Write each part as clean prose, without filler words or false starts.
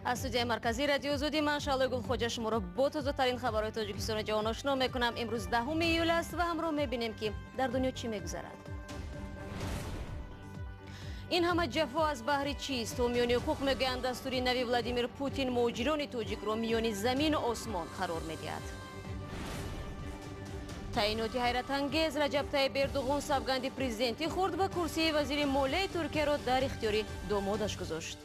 Аз студияи марказии Радиои Озодӣ ман Шаҳлои Гулхоҷа шуморо бо тозатарин хабарҳои Тоҷикистони ҷаҳон ошно мекунам. Имрӯз 10 июл аст ва ҳамроҳ мебинем, ки дар дунё чӣ мегузарад. Ин ҳама ҷафо аз баҳри чист? Ҳомиёни ҳуқуқ мегӯянд, дастури нави Владимир Путин муҳоҷирони тоҷикро миёни замину осмон қарор медиҳад. Таъиноти ҳайратангез: Раҷаб Тайиб Эрдуғон савганди президентӣ хӯрд ва курсии вазири молияи Туркияро дар ихтиёри домодаш гузошт.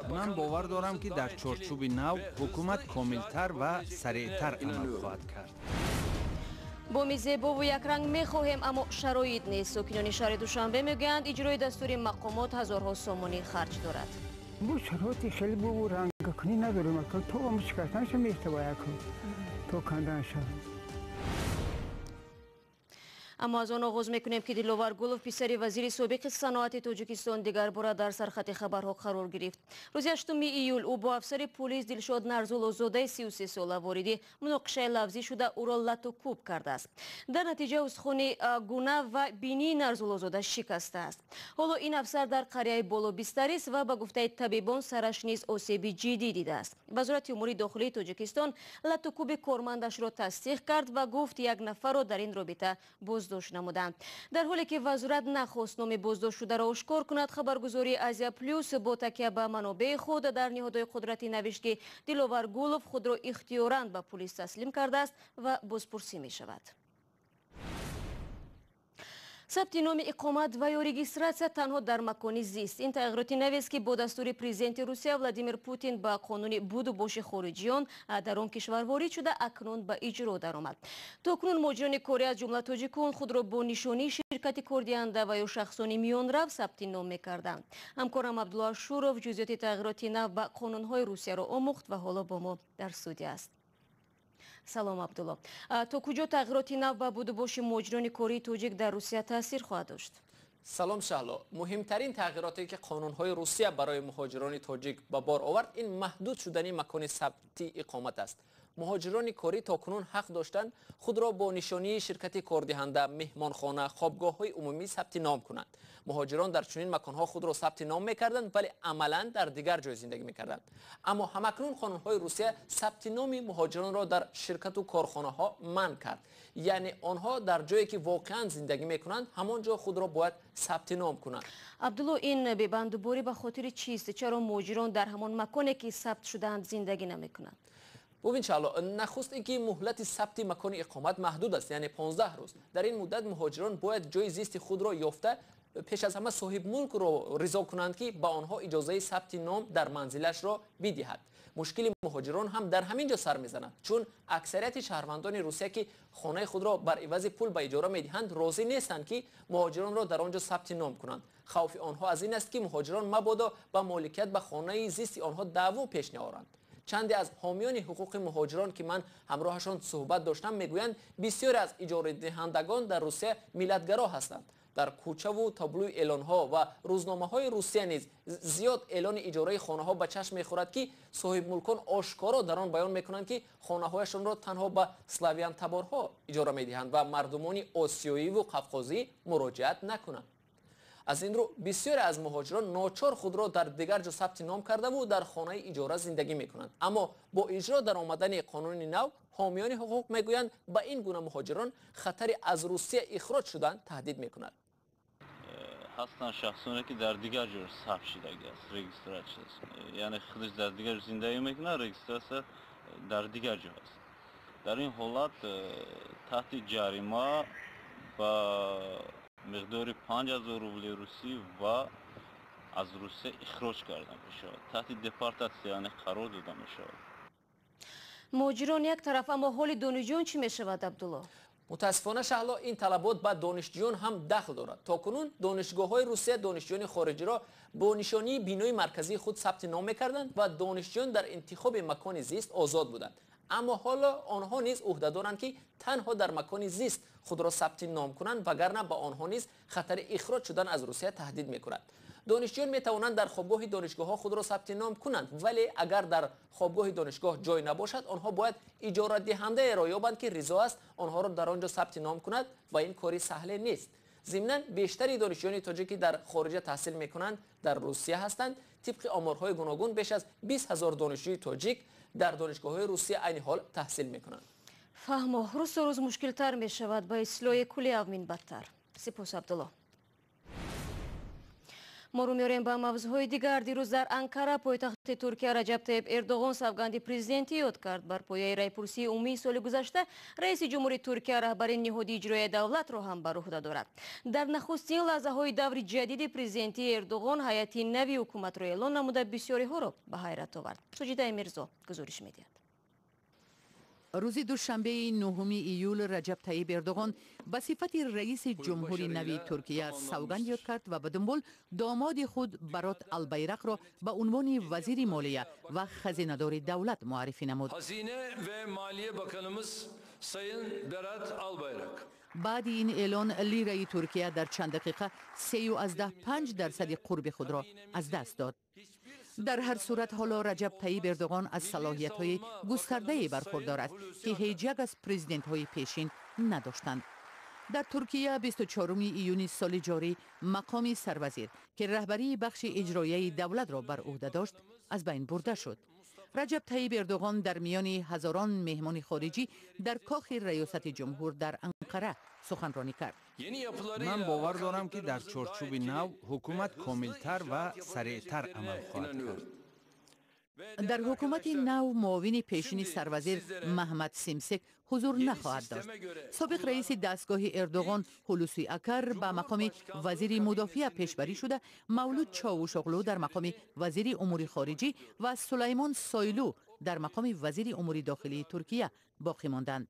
Ман бовар дорам, ки дар чорчӯби нав ҳукумат комилтар ва сареътар амал хоҳад кард. Боми зебову якранг мехоҳем, аммо шароит нест. Сокинони шаҳри Душанбе мегӯянд, иҷрои дастури мақомот ҳазорҳо сомонӣ харҷ дорад. Бу шароити хеле бу рангкунӣ надорем, то шикастанаша мешавад, то канданаша. Аммо аз он оғоз мекунем, ки Диловар Гулов, писари вазири собиқи саноати Тоҷикистон, дигар бора дар сархати хабарҳо қарор гирифт. Рӯзи 8 июл ӯ бо афсари пулис Дилшод Нарзуллозодаи 33 сола вориди муноқишаи лафзӣ шуда, ӯро лату кӯб кардааст. Дар натиҷа устухони гуна ва бинии Нарзуллозода шикастааст. Ҳоло ин афсар дар қарияи Боло бистарист ва ба гуфтаи табибон сараш низ осеби ҷиддӣ дидааст. Вазорати умури дохилии Тоҷикистон латукӯби кормандашро тасдиқ кард ва гуфт, як нафарро дар ин робита боздошт намуданд. Дар ҳоле ки вазорат нахост номи боздоштшударо ошкор кунад, хабаргузории Азия Плюс бо такя ба манобеи худ дар ниҳодҳои қудратӣ навишт, ки Диловар Гулов худро ихтиёран ба пулис таслим кардааст ва бозпурсӣ мешавад. Сабти номи иқомат ва ё регистрация танҳо дар макони зист — ин тағйироти навест, ки бо дастури президенти Русия Владимир Путин ба қонуни буду боши хориҷиён дар он кишвар ворид шуда, акнун ба иҷро даромад. То кунун муҳоҷирони корӣ, аз ҷумла тоҷикон, худро бо нишонии ширкати кордиҳанда ва ё шахсони миёнрав сабти ном мекарданд. Ҳамкорам Абдулло Ашуров ҷузъиёти тағйироти нав ба қонунҳои Русияро омӯхт ва ҳоло бо мо дар студия аст. Салом, Абдулло. То куҷо тағйироти нав ба будубоши муҳоҷирони кории тоҷик дар Русия таъсир хоҳад дошт? Салом, Шаҳло. Муҳимтарин тағйироте, ки қонунҳои Русия барои муҳоҷирони тоҷик ба бор овард, ин маҳдуд шудани макони сабти иқомат аст. Муҳоҷирони корӣ то кунун ҳақ доштанд худро бо нишонии ширкати кордиҳанда, меҳмонхона, хобгоҳҳои умумӣ сабти ном кунанд. Муҳоҷирон дар чунин маконҳо худро сабти ном мекарданд, вале амалан дар дигар ҷой зиндагӣ мекарданд. Аммо ҳамакнун қонунҳои Русия сабти номи муҳоҷиронро дар ширкату корхонаҳо манъ кард, яъне онҳо дар ҷое, ки воқеан зиндагӣ мекунанд, ҳамон ҷо худро бояд сабти ном кунанд. Абдулло, ин бебандуборӣ ба хотири чист? Чаро муҳоҷирон дар ҳамон маконе, ки сабт шудаанд, зиндагӣ намекунанд? Бубин, Шаҳло, нахуст ин ки муҳлати сабти макони иқомат маҳдуд аст, яъне 15 рӯз. Дар ин муддат муҳоҷирон бояд ҷои зисти худро ёфта, пеш аз ҳама соҳибмулкро ризо кунанд, ки ба онҳо иҷозаи сабти ном дар манзилашро бидиҳад. Мушкили муҳоҷирон ҳам дар ҳамин ҷо сар мезанад, чун аксарияти шаҳрвандони Русия, ки хонаи худро бар ивази пул ба иҷора медиҳанд, розӣ нестанд, ки муҳоҷиронро дар он ҷо сабти ном кунанд. Хавфи онҳо аз ин аст, ки муҳоҷирон мабодо ба моликият ба хонаи зисти онҳо даъво пеш наоранд. Чанде аз ҳомиёни ҳуқуқи муҳоҷирон, ки ман ҳамроҳашон суҳбат доштам, мегӯянд, бисёре аз иҷорадиҳандагон дар Русия миллатгаро ҳастанд. Дар кӯчаву таблӯи эълонҳо ва рӯзномаҳои Русия низ зиёд эълони иҷораи хонаҳо ба чашм мехӯрад, ки соҳибмулкон ошкоро дар он баён мекунанд, ки хонаҳояшонро танҳо ба славянтаборҳо иҷора медиҳанд ва мардумони осиёиву қавқозӣ муроҷиат накунанд. Аз ин рӯ бисёре аз муҳоҷирон ночор худро дар дигар ҷо сабти ном кардаву дар хонаи иҷора зиндагӣ мекунанд. Аммо бо иҷро дар омадани қонуни нав, ҳомиёни ҳуқуқ мегӯянд, ба ин гуна муҳоҷирон хатари аз Русия ихроҷ шудан таҳдид мекунад. Ҳастанд шахсоне, ки дар дигар ҷо сабт шудагӣ аст, регистрация, яъне худаш дар дигар ҷо зиндагӣ мекунад, регистрация дар дигар ҷо аст. Дар ин ҳолат таҳти ҷарима ба миқдори 5000 рубли русӣ ва аз Русия ихроҷ карда мешавад, таҳти депортатсия, яъне қарор дода мешавад. Муҳоҷирон як тараф, аммо ҳоли донишҷӯён чӣ мешавад, Абдулло? Мутаассифона, Шаҳло, ин талабот ба донишҷӯён ҳам дахл дорад. То кунун донишгоҳҳои Русия донишҷӯёни хориҷиро бо нишонии бинои марказии худ сабти ном мекарданд ва донишҷӯён дар интихоби макони зист озод буданд. Аммо ҳоло онҳо низ ӯҳда доранд, ки танҳо дар макони зист худро сабти ном кунанд, вагарна ба онҳо низ хатари ихроҷ шудан аз Русия таҳдид мекунад. Донишҷӯён метавонанд дар хобгоҳи донишгоҳҳо худро сабти ном кунанд, вале агар дар хобгоҳи донишгоҳ ҷой набошад, онҳо бояд иҷорадиҳандаеро ёбанд, ки ризо аст онҳоро дар он ҷо сабти ном кунад, ва ин кори саҳле нест. Зимнан, бештари донишҷӯёни тоҷик, ки дар хориҷа таҳсил мекунанд, дар Русия ҳастанд. Тибқи оморҳои гуногун беш аз 20 ҳазор донишҷӯи тоҷик дар донишгоҳҳои Русия айни ҳол таҳсил мекунанд. Фаҳмо, рӯз то рӯз мушкилтар мешавад, ба ислоҳи кулли авмин бадтар. Сипос, Абдулло. Мо рӯ меорем ба мавзӯъҳои дигар. Дирӯз дар Анкара, пойтахти Туркия, Раҷаб Таиб Эрдоғон савганди президентӣ ёд кард. Бар пояи райпурсии умумии соли гузашта раиси ҷумҳури Туркия раҳбари ниҳоди иҷроияи давлатро ҳам бар уҳда дорад. Дар нахустин лаҳзаҳои даври ҷадиди президентии Эрдоғон ҳайати нави ҳукуматро эълон намуда, бисёриҳоро ба ҳайрат овард. Суҷидаи Мирзо гузориш медиҳад. Рӯзи душанбеи 9 июл Раҷаб Таиб Эрдоғон ба сифати раиси ҷумҳури нави Туркия савганд ёд кард ва ба дунбол домоди худ Барот Албайрақро ба унвони вазири молия ва хазинадори давлат муаррифӣ намуд. Баъди ин эълон лираи Туркия дар чанд дақиқа 3,5% қурби худро аз даст дод. Дар ҳар сурат, ҳоло Раҷаб Таиб Эрдоғон аз салоҳиятҳои густардае бархурдор аст, ки ҳеҷ як аз президентҳои пешин надоштанд. Дар Туркия 24 июни соли ҷорӣ мақоми сарвазир, ки раҳбарии бахши иҷроияи давлатро бар уҳда дошт, аз байн бурда шуд. Раҷаб Таиб Эрдоғон дар миёни ҳазорон меҳмони хориҷӣ дар кохи раёсати ҷумҳур дар Анқара суханронӣ кард. Ман бовар дорам, ки дар чорчӯби нав ҳукумат комилтар ва сареътар амал хоҳад кард. Дар ҳукумати нав муовини пешини сарвазир Маҳмад Симсек ҳузур нахоҳад дошт. Собиқ раиси дастгоҳи Эрдоғон Ҳулуси Акар ба мақоми вазири мудофиа пешбарӣ шуда, Мавлуд Човушоғлу дар мақоми вазири умури хориҷӣ ва Сулаймон Сойлу дар мақоми вазири умури дохилии Туркия боқӣ монданд.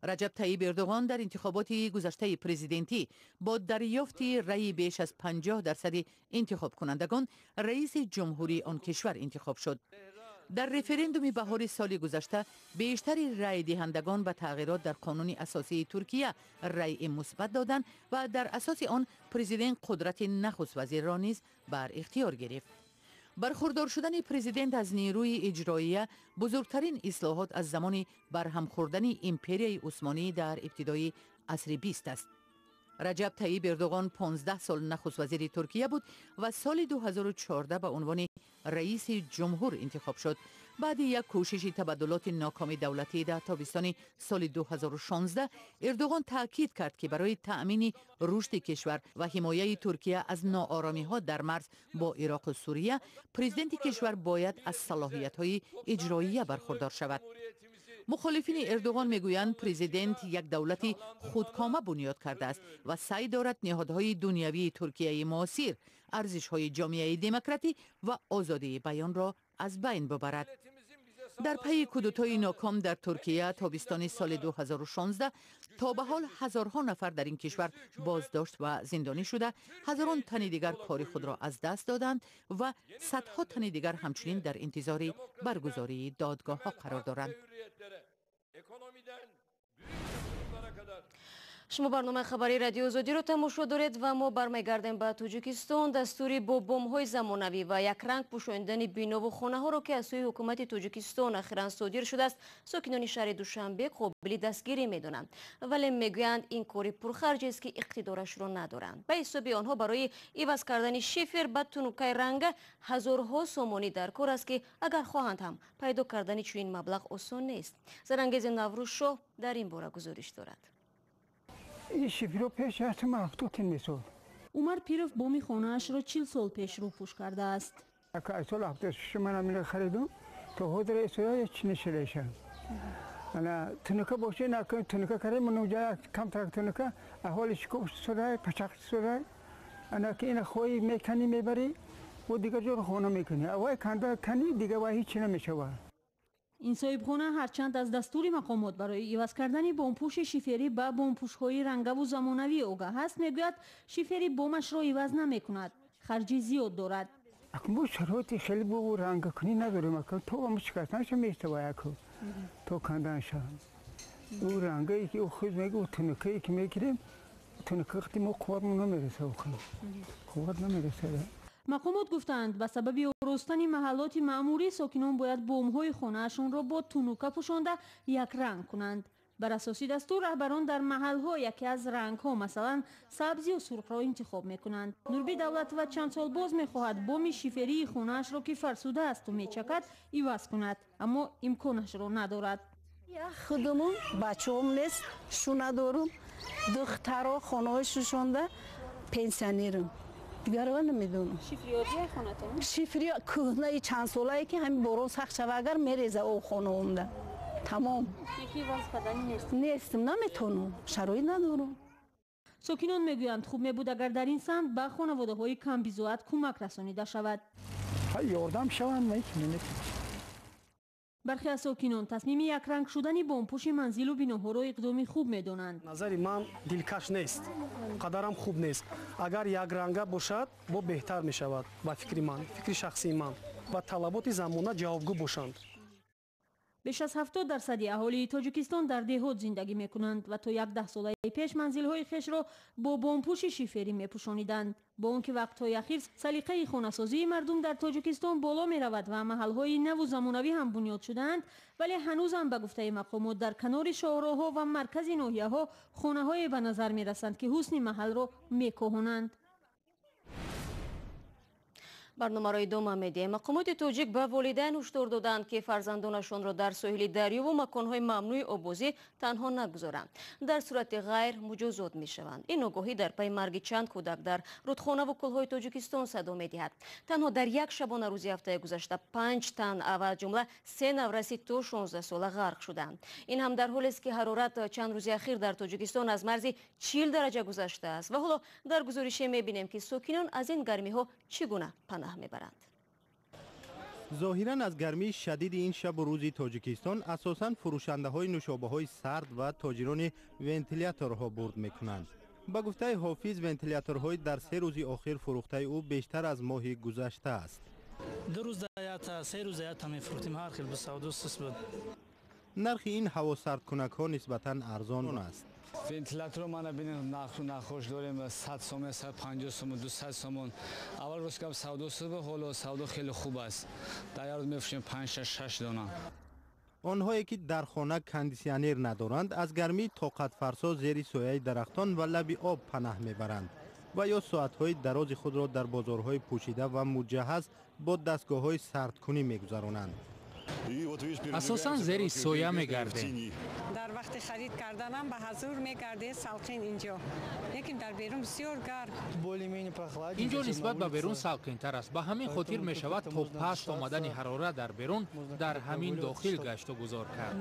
Раҷаб Таиб Эрдоғон дар интихоботи гузаштаи президентӣ бо дарёфти раъи беш аз 50% интихобкунандагон раиси ҷумҳурии он кишвар интихоб шуд. Дар референдуми баҳори соли гузашта бештари раъйдиҳандагон ба тағйирот дар қонуни асосии Туркия раъи мусбат доданд ва дар асоси он президент қудрати нахуствазирро низ бар ихтиёр гирифт. Бархурдор шудани президент аз нерӯи иҷроия бузургтарин ислоҳот аз замони барҳам хӯрдани империяи Усмонӣ дар ибтидои асри 20 аст. Раҷаб Таиб Эрдоғон 15 сол нахуствазири Туркия буд ва соли 2014 ба унвони раиси ҷумҳур интихоб шуд. Баъди як кӯшиши табаддулоти нокоми давлатӣ дар тобистони соли 2016 Эрдоғон таъкид кард, ки барои таъмини рушди кишвар ва ҳимояи Туркия аз нооромиҳо дар марз бо Ироқу Сурия президенти кишвар бояд аз салоҳиятҳои иҷроия бархурдор шавад. Мухолифини Эрдоғон мегӯянд, президент як давлати худкома бунёд кардааст ва саъй дорад ниҳодҳои дунявии Туркияи муосир, арзишҳои ҷомеаи демократӣ ва озодии баёнро аз байн бубарад. Дар пайи кудутои ноком дар Туркия тобистони соли 2016 то ба ҳол ҳазорҳо нафар дар ин кишвар боздошт ва зиндонӣ шуда, ҳазорон тани дигар кори худро аз даст доданд ва садҳо тани дигар ҳамчунин дар интизори баргузории додгоҳҳо қарор доранд. Шумо барномаи хабарии Радио Озодиро тамошо доред ва мо бармегардем ба Тоҷикистон. Дастури бо бомҳои замонавӣ ва якранг пӯшондани бинову хонаҳоро, ки аз сӯи ҳукумати Тоҷикистон ахиран содир шудааст, сокинони шаҳри Душанбе қобили дастгирӣ медонанд. Вале мегӯянд, ин кори пурхарҷест, ки иқтидорашро надоранд. Ба ҳисоби онҳо барои иваз кардани шифер ба тунукаи ранга ҳазорҳо сомонӣ дар кор аст, ки агар хоҳанд ҳам пайдо кардани чунин маблағ осон нест. Зарангези Наврӯзшоҳ дар ин бора гузориш дорад. Ин шифро пеш аз 70 месод. Умар Пиров боми хонаашро 40 сол пеш рӯпӯш кардааст. Аз соли 76 ман амина харидум, то ҳозир исоя ҳеч нашидаша. Ана тунука боше накун тунука карем, ман камтар тунука, аҳоли шикоф шудай, пачақ шудай. Ана ки ина хоҳӣ меканӣ мебарӣ, ва дигар ҷо хона мекунӣ. Аввай канда канӣ, дигар вай ҳеч намешавад. Ин соҳибхона ҳарчанд аз дастури мақомот барои иваз кардани бомпӯши шиферӣ ба бомпӯшҳои рангаву замонавӣ огаҳ аст, мегӯяд, шифери бомашро иваз намекунад, харҷи зиёд дорад. Мо шароити хеле бу рангакунӣ надорем, то шикастанаша мешавад, то канданаша. Ӯ рангае ки ӯ худ мегӯ, тунукае ки мегирем, тунука қати мо қувватмо намерасад, қувват намерасад. Мақомот гуфтанд, ба сабаби оростани маҳаллоти маъмурӣ сокинон бояд бомҳои хонаашонро бо тунука пӯшонда якранг кунанд. Бар асоси дастур раҳбарон дар маҳалҳо яке аз рангҳо, масалан сабз ё сурхро интихоб мекунанд. Нурбӣ Давлатова чанд сол боз мехоҳад боми шиферии хонаашро, ки фарсуда асту мечакад, иваз кунад, аммо имконашро надорад. Худумон бачаом нест, шу надорум, духтаро хонаҳои шушонда пенсионерам. Дигарова намедонам. Шифриётияи хонатон? Шифри кӯҳнаи чандсолае ки ҳамин борон сахт шава, агар мереза об хонаомда. Тамом. Яки иваз кардани нест? Нестам, наметонам, шароит надорам. Сокинон мегӯянд, хуб мебуд, агар дар ин самт ба хонаводаҳои камбизоат кӯмак расонида шавад. Ёрдам шаванд. Бархе аз сокинон тасмими якранг шудани бомпӯши манзилу биноҳоро иқдоми хуб медонанд. Назари ман дилкаш нест, қадарам хуб нест. Агар якранга бошад, бо беҳтар мешавад. Ба фикри ман, фикри шахсии ман, ба талаботи замона ҷавобгӯ бошанд. Беш аз 70% аҳолии Тоҷикистон дар деҳот зиндагӣ мекунанд ва то як даҳсолаи пеш манзилҳои хешро бо бомпӯши шиферӣ мепӯшониданд. Бо он ки вақтҳои ахир салиқаи хонасозии мардум дар Тоҷикистон боло меравад ва маҳалҳои наву замонавӣ ҳам бунёд шудаанд, вале ҳанӯзам ба гуфтаи мақомот дар канори шоҳроҳҳо ва маркази ноҳияҳо хонаҳое ба назар мерасанд, ки ҳусни маҳалро мекоҳонанд. Барномаро идома медиҳем. Мақомоти тоҷик ба волидайн ҳушдор доданд, ки фарзандонашонро дар соҳили дарёву маконҳои мамнӯи оббозӣ танҳо нагузоранд. Дар сурати ғайр муҷозот мешаванд. Ин огоҳӣ дар пайи марги чанд кӯдак дар рудхонаву кӯлҳои Тоҷикистон садо медиҳад. Танҳо дар як шабонарӯзи ҳафтаи гузашта 5 тан, аз ҷумла 3 навраси то 16 сола ғарқ шуданд. Ин ҳам дар ҳолест, ки ҳарорат чанд рӯзи ахир дар Тоҷикистон аз марзи 40 дараҷа гузаштааст. Ва ҳоло дар гузорише мебинем, ки сокинон аз ин гармиҳо чӣ гуна паноҳ мебаранд. Зоҳиран аз гармии шадиди ин шабу рӯзи Тоҷикистон асосан фурӯшандаҳои нӯшобаҳои сард ва тоҷирони вентиляторҳо бурд мекунанд. Ба гуфтаи Ҳофиз, вентиляторҳои дар 3 рӯзи охир фурӯхтаи ӯ бештар аз моҳи гузашта аст. 2 рӯз ята, 3 рӯз ята мефурӯхтем, ҳар хел савдо суст буд. Нархи ин ҳавосардкунакҳо нисбатан арзон аст. Вентилятор мана бинем, нарху нахош дорем 100 сомон, 150 сомон, 200 сомон. Аввал рӯз гап савдо суст буд, ҳоло савдо хеле хуб аст. Дар як рӯз мефурӯшем 5, 6 дона. Онҳое ки дар хона кондитсионер надоранд, аз гармии тоқатфарсо зери сояи дарахтон ва лаби об панаҳ мебаранд ва ё соатҳои дарози худро дар бозорҳои пӯшида ва муҷаҳҳаз бо дастгоҳҳои сардкунӣ мегузаронанд. Асосан зери соя мегардем. Дар вақти харид карданам ба ҳазур мегардед салқин инҷо, лекин дар берун бисёр гарм. Инҷо нисбат ба берун салқинтар аст. Ба ҳамин хотир мешавад то паст омадани ҳарорат дар берун дар ҳамин дохил гашту гузор кард.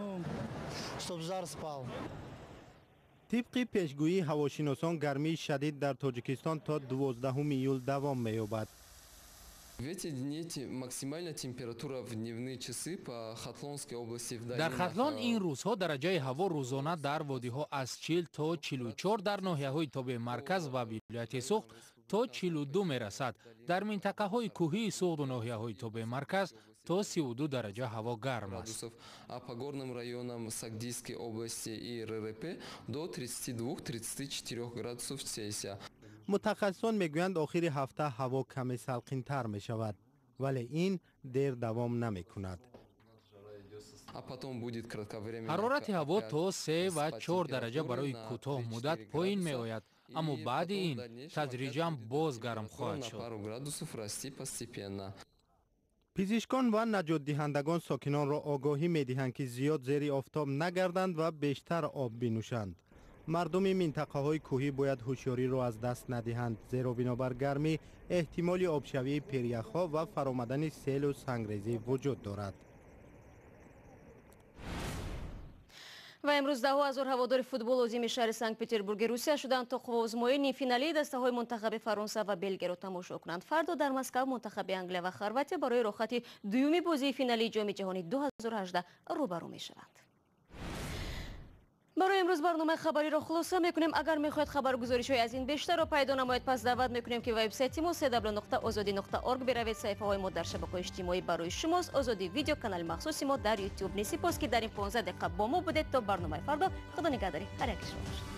Тибқи пешгӯии ҳавошиносон, гармии шадид дар Тоҷикистон то 12 июл давом меёбад. В эти дни максимальная температура в дневные часы по Хатлонской области в Дар Хатлон ин рӯзҳо дараҷаи ҳаво рӯзона дар водиҳо аз 40 то 44, дар ноҳияҳои тобеи марказ ва вилояти Суғд то 42 мерасад. Дар минтақаҳои кӯҳии Суғду ноҳияҳои тобеи марказ то 32 дараҷа ҳаво гарм аст. А по горным районам Сагдийской области и РРП до 32-34 градусов Цельсия. Мутахассисон мегӯянд, охири ҳафта ҳаво каме салқинтар мешавад, вале ин дер давом намекунад. Ҳарорати ҳаво то 3 ва 4 дараҷа барои кӯтоҳ муддат поин меояд, аммо баъди ин тадриҷан боз гарм хоҳад шуд. Пизишкон ва наҷотдиҳандагон сокинонро огоҳӣ медиҳанд, ки зиёд зери офтоб нагарданд ва бештар об бинӯшанд. Мардуми минтақаҳои кӯҳӣ бояд ҳушёриро аз даст надиҳанд, зеро бинобар гармӣ эҳтимоли обшавии пиряхҳо ва фаромадани селу сангрезӣ вуҷуд дорад. Ва имрӯз даҳҳо ҳазор ҳаводори футбол лозими шаҳри Санкт-Петербурги Русия шуданд, то қувваозмоии нимфиналии дастаҳои мунтахаби Фаронса ва Белгияро тамошо кунанд. Фардо дар Москав мунтахаби Англия ва Хорватия барои роҳхати дуюми бозии финалии Ҷоми ҷаҳони 2018 рӯбарӯ мешаванд. Барои имрӯз барномаи хабариро хулоса мекунем. Агар мехоҳед хабаргузоришҳои аз ин бештарро пайдо намоед, пас даъват мекунем, ки вебсайти мо cw.ozodi.org биравед. Саҳифаҳои мо дар шабакаҳои иҷтимоӣ барои шумост. Озодӣ видео канали махсуси мо дар YouTube. Сипос, ки дар ин 15 дақиқа бо мо будед. То барномаи фардо, худо нигаҳдори ҳар яки шумо бошад.